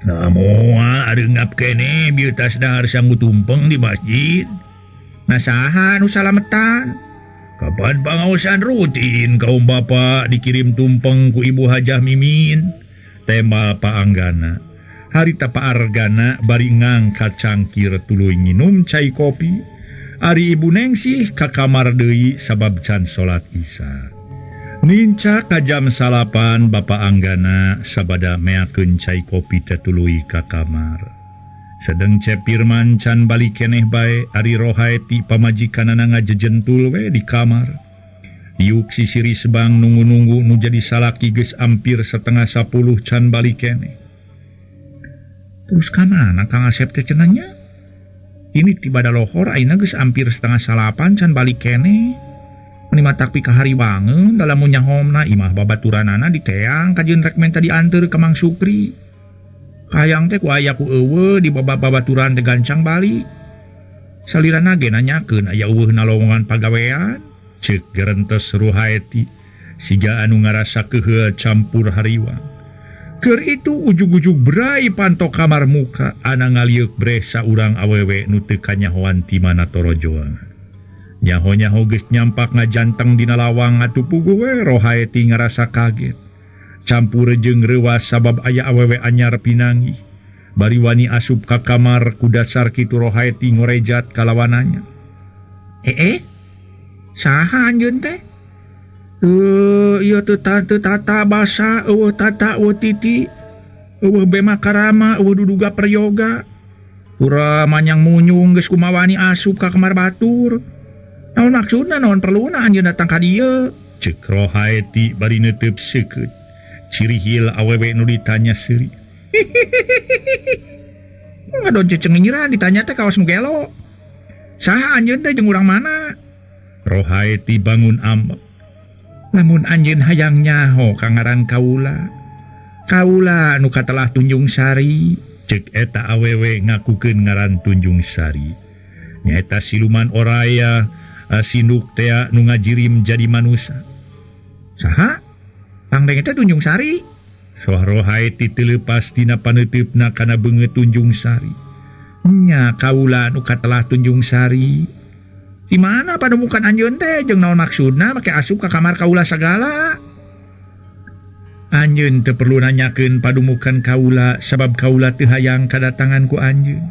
Nah moal areungap keneh bieu tas dahar sanggu tumpeng di masjid. Nah saha nu salametan? Kapan pangaosan rutin kaum bapak dikirim tumpeng ku Ibu Hajah Mimin. Tema Pak Anggana. Harita Pak Argana bari ngangkat cangkir tuluy nginum cai kopi. Ari Ibu Nengsih ka kamar deui sabab can salat Isya. Ninca ka jam 9 Bapak Anggana sabada meakeun cai kopi teh tuluy ka kamar. Sedeng Cep Pirman can balik keneh bae ari Rohaeti pamajikanana ngajejentul we di kamar. Diuk sisiri sebang nunggu-nunggu nu jadi salaki geus hampir 9:30 can balik keneh. Terus ka mana Kang Asep teh cenah nya? Ini tiba da lohor ayeuna geus hampir 7:30 can balik keneh. Meni matak pikahariwangeun dalam nyahomna imah babaturanana diteang kajeun rek menta dianteur ka Mang Sukri. Hayang teh ku aya ku eueuh di babaturan teh gancang balik. Salirana ge nanyakeun aya eueuhna lowongan pagawean. Ceuk gerentes Ruhaeti siga anu ngarasa keuheul campur hariwang. Keur itu ujug-ujug brai panto kamar muka ana ngalieuk breh saurang awewe nu teu kanyahoan ti mana torojoan. Nyaho-nyaho geus nyampak ngajanteng dina lawang atuh puguh we Rohaeti ngarasa kaget. Campur jeung reuwas sabab aya awewe anyar pinanggih. Bari wani asup ka kamar ku dasar kitu Rohaeti ngorejat kalawananya. Saha anjeun teh? Ieu teu tata basa, eueuh tata eueuh titi. Eueuh bema karama, eueuh duduga peryoga. Pura manyang munyung geus kumawani asup ka kamar batur. Naon maksudna, naon perluna anjeun datang ka dieu? Ceuk Rohaeti bari neuteub seukeut. Cirihil awewe nu ditanya seuri. Ngadon cecengingiran ditanya teh kawas nu gelo. Saha anjeun teh jeung urang mana? Rohaeti bangun ambek. Lamun anjeun hayang nyaho ka ngaran kaula. Kaula nu katelah Tunjung Sari. Ceuk eta awewe ngakukeun ngaran Tunjung Sari. Nyaeta siluman oraya sinduk tea nu ngajirim jadi manusa. Saha? Pangdeng teh Tunjung Sari. Soh Rohaeti teu leupas tina paneuteup-na kana beungeut Tunjung Sari. Nya kaula nu katelah Tunjung Sari. Di mana pademukan anjeun teh jeung naon maksudna make asup ka kamar kaula sagala? Anjeun teu perlu nanyakeun padumukan kaula sabab kaula teu hayang kadatangan ku anjeun.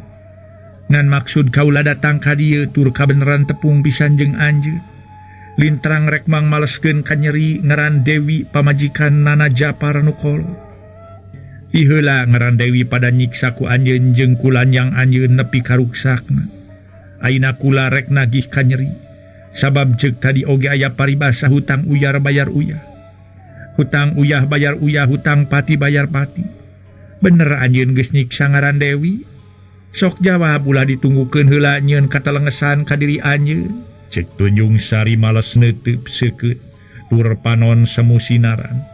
Ngan maksud kaula datang ka dieu tur kabeneran tepung pisan jeung anjeun. Lintrang rek mangmaleskeun ka nyeri ngaran Dewi pamajikan Nana Japar nu kolot. Iheula ngaran Dewi pada nyiksa ku anjeun jeung kulanyang anjeun nepi ka ruksakna. Ayeuna kula rek nagih ka nyeri. Sabab ceuk tadi oge aya paribasa hutang uyar bayar uyah. Hutang uyah bayar uyah, hutang pati bayar pati. Bener anjeun geus nyiksa ngaran Dewi? Sok jawab ulah ditunggukeun heula nyieun katelengesan ka diri anjeun. Ceuk Tunjung Sari males neuteub seukeut tur panon semu sinaran.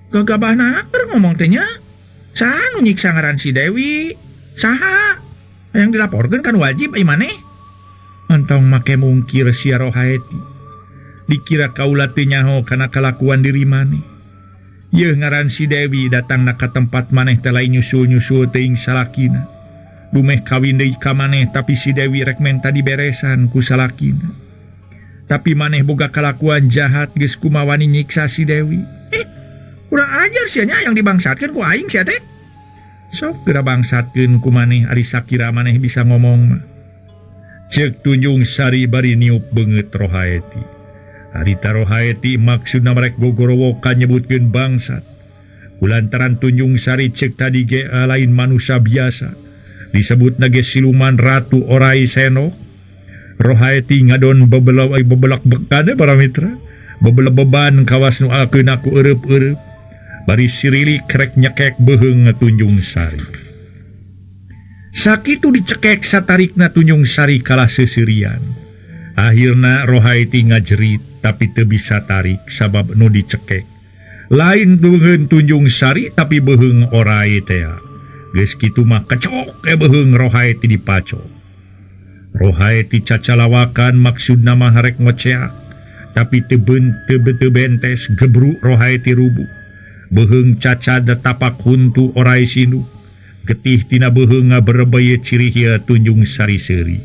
Gagabahna keur ngomong teh nya? Saha nu nyiksa ngaran si Dewi? Saha? Yang dilaporkeun kan wajib ai maneh. Entong make mungkir sia Rohaeti. Dikira kaula teu nyaho kana kalakuan diri maneh. Yeuh ngaran si Dewi datangna ka tempat maneh teh lain nyusul-nyusul teuing salakina. Dumeh kawin deui ka maneh tapi si Dewi rek menta diberesan ku salakina. Tapi maneh boga kalakuan jahat geus kumawani nyiksa si Dewi. Kurang ajar sia nya yang dibangsatkeun ku aing sia teh. Sok geura bangsatkeun ku maneh ari sakira maneh bisa ngomong mah. Ceuk Tunjung Sari bari niup beungeut Rohaeti. Harita Rohaeti maksudna merek gogorowokan nyebutkeun bangsat. Kulantaran Tunjung Sari cek tadi ge lain manusia biasa. Disebutna ge siluman Ratu Orai Senok. Rohaeti ngadon bebelak bekane para mitra. Bebelak beban kawas nu alkeun ku eueup-eueup. Bari sirilik rek nyekek beuheung Tunjung Sari. Sakitu dicekek satarikna Tunjung Sari kalah seuseurian. Akhirna Rohaeti ngajerit tapi teu bisa tarik sabab nu dicekek. Lain beuheung Tunjung Sari tapi beuheung orai tea. Geus kitu mah kecok beuheung Rohaeti dipacok. Rohaeti cacalawakan maksudna mah rek ngoceak tapi teu bentes gebru Rohaeti rubuh. Beuheung cacad tapak huntu orai sinuk. Getih tina beuheung ngaberebeye cirihia Tunjung Sari seuri.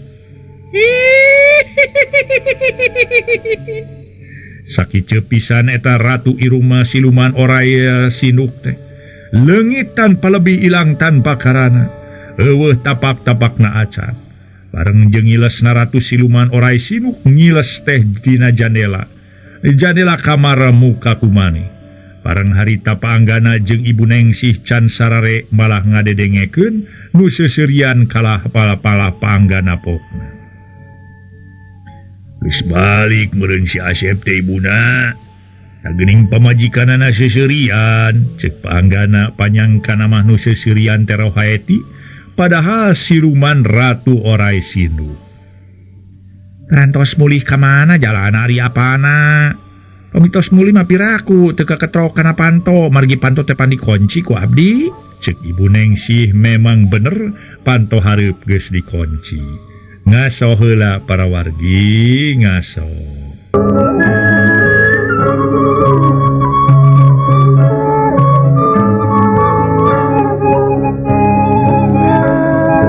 Sakieu pisan eta Ratu Iruma siluman orai sinuk teh. Leungit tanpa lebih ilang tanpa karana. Eueuh tapak-tapakna acan. Bareng jeung ngilesna Ratu siluman orai sinuk ngiles teh dina jandela. Jandela kamar muka kumani. Bareng harita paanggana jeung Ibu Nengsih can sarare malah ngadedengekeun nu seuseurian kalah pala-pala paanggana pokna. Geus balik meureun si Asep teh ibuna. Tah geuning pamajikanana seuseurian, ceuk paanggana panyangkana mah nu seuseurian teh Rohaeti, padahal siluman Ratu Orai Sindu. Rantos mulih ka mana jalana ari apana? Pamitos mulih mah piraku teu kaketrok kana panto, margi panto teh pan dikunci ku abdi. Ceuk Ibu Nengsih memang bener panto hareup geus dikunci. Ngaso heula para wargi, ngaso.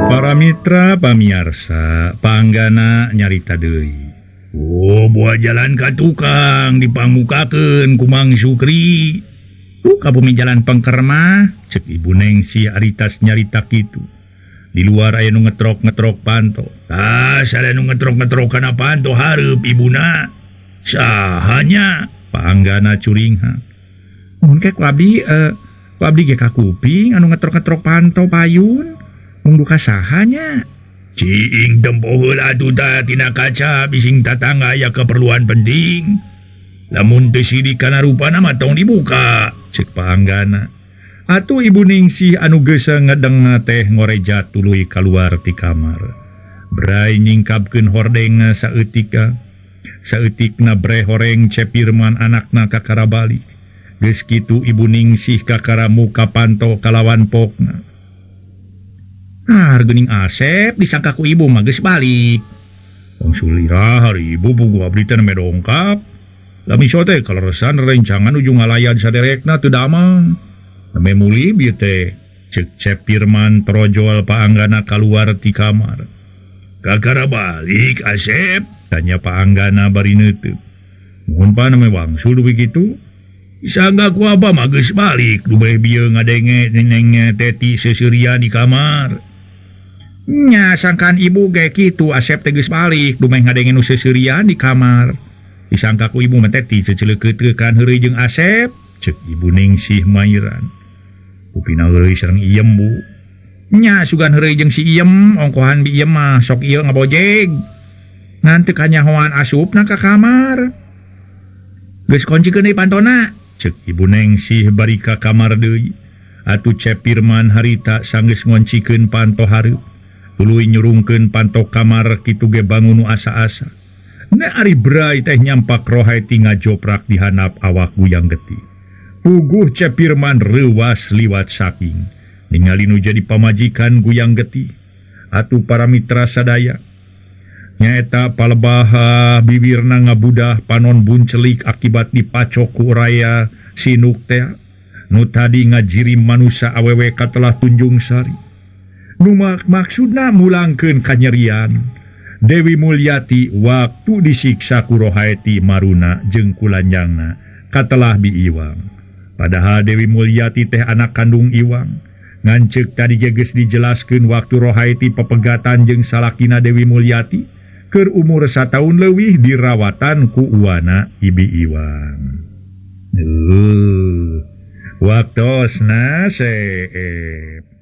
Para mitra pamiarsa, paanggana nyarita deui. Oh, buah jalan ka tukang dipamukakeun ku Mang Sukri. Ka bumi jalan pengker mah, ceuk Ibu Nengsih aritas nyarita kitu. Di luar aya nu ngetrok-ngetrok panto. Tah, sada nu ngetrok-ngetrok kana panto hareup ibuna. Sahanya paanggana curingha. Mun ke ku abdi ge ka kuping anu ngetrok-ngetrok panto payun. Mung duka sahanya. Ciing tempo heula atuh tah tina kaca bising tatangga aya keperluan penting. Lamun teu sidik kana rupana mah tong dibuka, ceuk paanggana. Atuh Ibu Ningsih anu geus ngedeng teh ngoreja tuluy kaluar ti kamar. Bray nyingkapkeun hordeng saeutika. Saeutikna bre horeng Cepirman anakna kakara balik. Geus kitu Ibu Ningsih kakara muka panto kalawan pokna. Ah, geuning Asep disangka ku ibu mah geus balik. Wong sulira hari ibu buku abdi teh nembe dongkap. Lami sote kaleresan rencangan ujung ngalayan saderekna teu damang. Nembe mulih bieu teh ceuk Cepirman torojol paanggana kaluar ti kamar. Kakara balik Asep, tanya paanggana bari neuteuk. Muhun pa nembe wangsul dupi kitu. Disangka ku abah mah geus balik dumeh bieu ngadenge neneng teti seuseurian di kamar. Nya sangkaan ibu ge kitu Asep teh geus balik dumeh ngadenge nu seuseurian di kamar. Disangka ku ibu mah teti ceceleukeuteun heureuy jeung Asep, ceuk Ibu Ningsih mairan. Kupina heureuy sareng Iem bu. Nya sugan heureuy jeung si Iem, ongkohan bi Iem mah sok ieu ngabojeg. Ngan teu kanyahoan asupna ka kamar. Geus kuncikeun deui pantona, ceuk Ibu Ningsih bari ka kamar deui. Atuh Cepirman harita sanggeus ngoncikeun panto hareup. Tuluy nyurungkeun panto kamar kitu ge bangun nu asa-asa. Ne ari Bray teh nyampak Rohaeti ngajoprak di handap awak guyang getih. Puguh Cepirman reuwas liwat saking ningali nu jadi pamajikan guyang getih. Atuh para mitra sadaya nyaeta palebaha bibirna ngabudah panon buncelik akibat dipacok ku raya sinuk teh nu tadi ngajiri manusa awewe katelah Tunjung Sari. Nu maksudna mulangkeun kanyerian Dewi Mulyati waktu disiksa ku Rohaeti maruna jeung kulanjangna katelah bi Iwang. Padahal Dewi Mulyati teh anak kandung Iwang. Ngan ceuk tadi ge geus dijelaskeun waktu Rohaeti pepegatan jeung salakina Dewi Mulyati Keur umur sataun leuwih dirawatan ku uwana Ibi Iwang. Waktosna seep.